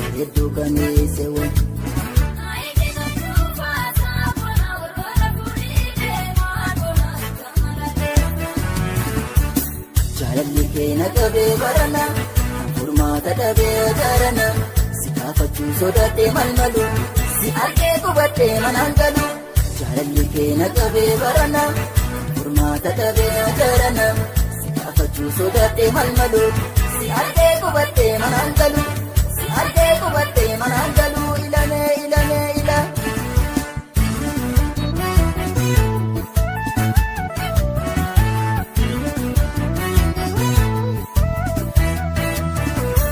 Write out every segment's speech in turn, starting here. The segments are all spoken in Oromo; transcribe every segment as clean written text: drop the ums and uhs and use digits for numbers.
bareedduu kamiise wayi. Jaalalli kee na qabee barana, furmaata dhabee darana. Si gaafachuu sodaatee mal malu, si argee qubadhee manaan galu. Jaalalli kee na qabee barana, furmaata dhabee darana. Si gaafachuu sodaatee mal malu, si argee qubadhee manaan galu. Si argee qubadhee manaan galu, ilamee ilamee ila.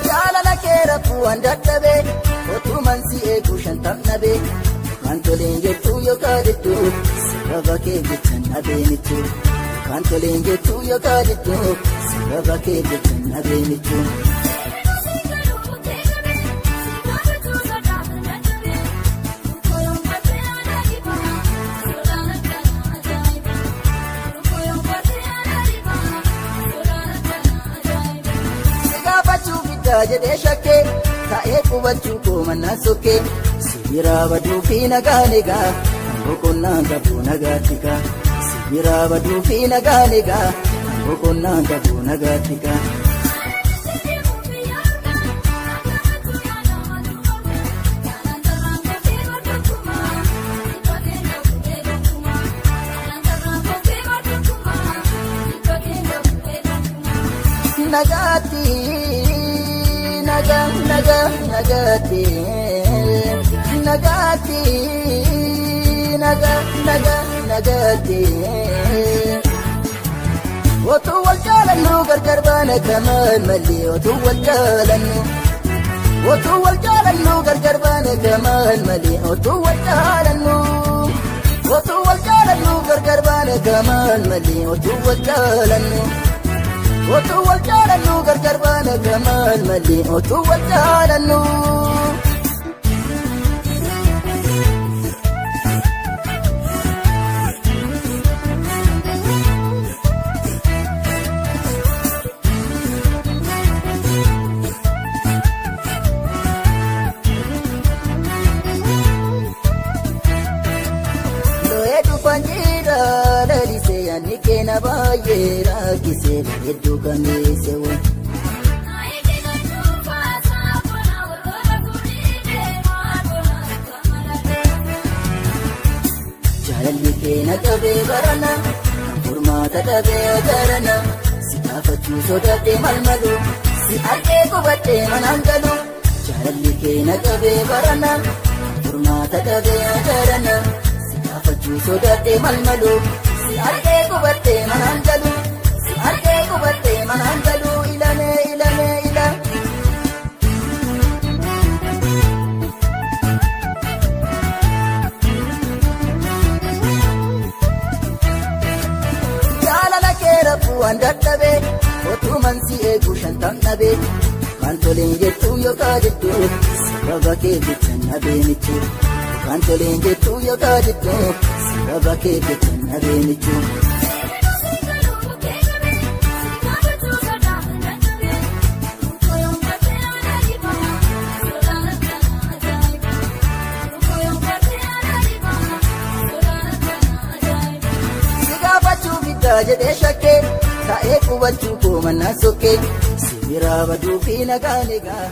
Jaalala kee rakkoo waan dadhabee, otumaan si eeguu shantam dhabee. Yookaan toleen jettuu yookaan jettuu, sababa kee jechaan dhabee michuu. Yookaan toleen jettuu yookaan jettuu, sababa kee jechaan dhabee michuu. Si gaafachuu biddaa jedhee shakkee, taa'ee qubachuu koo mannaan sokkee. Si biraa baduu fi nagaan egaa, kan boqonnaan qabu nagaatti gaa. Si biraa baduu fi nagaan egaa, kan boqonnaan qabu nagaatti gaa. Nagaatti, nagaa, nagaa, nagaatti, nagaatti, nagaa, nagaa, nagaatti. Otuu wal jaalannu gargar baana kamal malli otuu wal jaalannu. Otuu wal jaalannu gargar baana kamal malli otuu wal jaalannu. Otuu wal jaalannu gargar baana kamal malli otuu wal jaalannu. Otuu wal jaalannu gargar baana kamal malli otuu wal jaalannu. Looyee dhufaan jira lalisee yaadni keena baay'ee rakkisee bareedduu kamiise wayi. Jaalalli kee na qabee barana, kan furmaata dhabee darana. Si gaafachuu sodaatee mal malu, si argee qubadhee manaan galu. Jaalalli kee na qabee barana, kan furmaata dhabee darana. Si gaafachuu sodaatee mal malu, si argee qubadhee manaan galu. Si argee qubadhee manaan galu, ilamee ilamee ila. Jaalala kee rakkoo waan dadhabee, otumaan si eeguu shantam dhabee. Yookaan toleen jettuu yookaan jettuu, sababa kee jechaan dhabee michuu. Yookaan toleen jettuu yookaan jettuu, sababa kee jechaan dhabee michuu. Si gaafachuu biddaa jedhee shakkee, taa'ee qubachuu koo mannaan sokkee. Si biraa baduu fi nagaan egaa.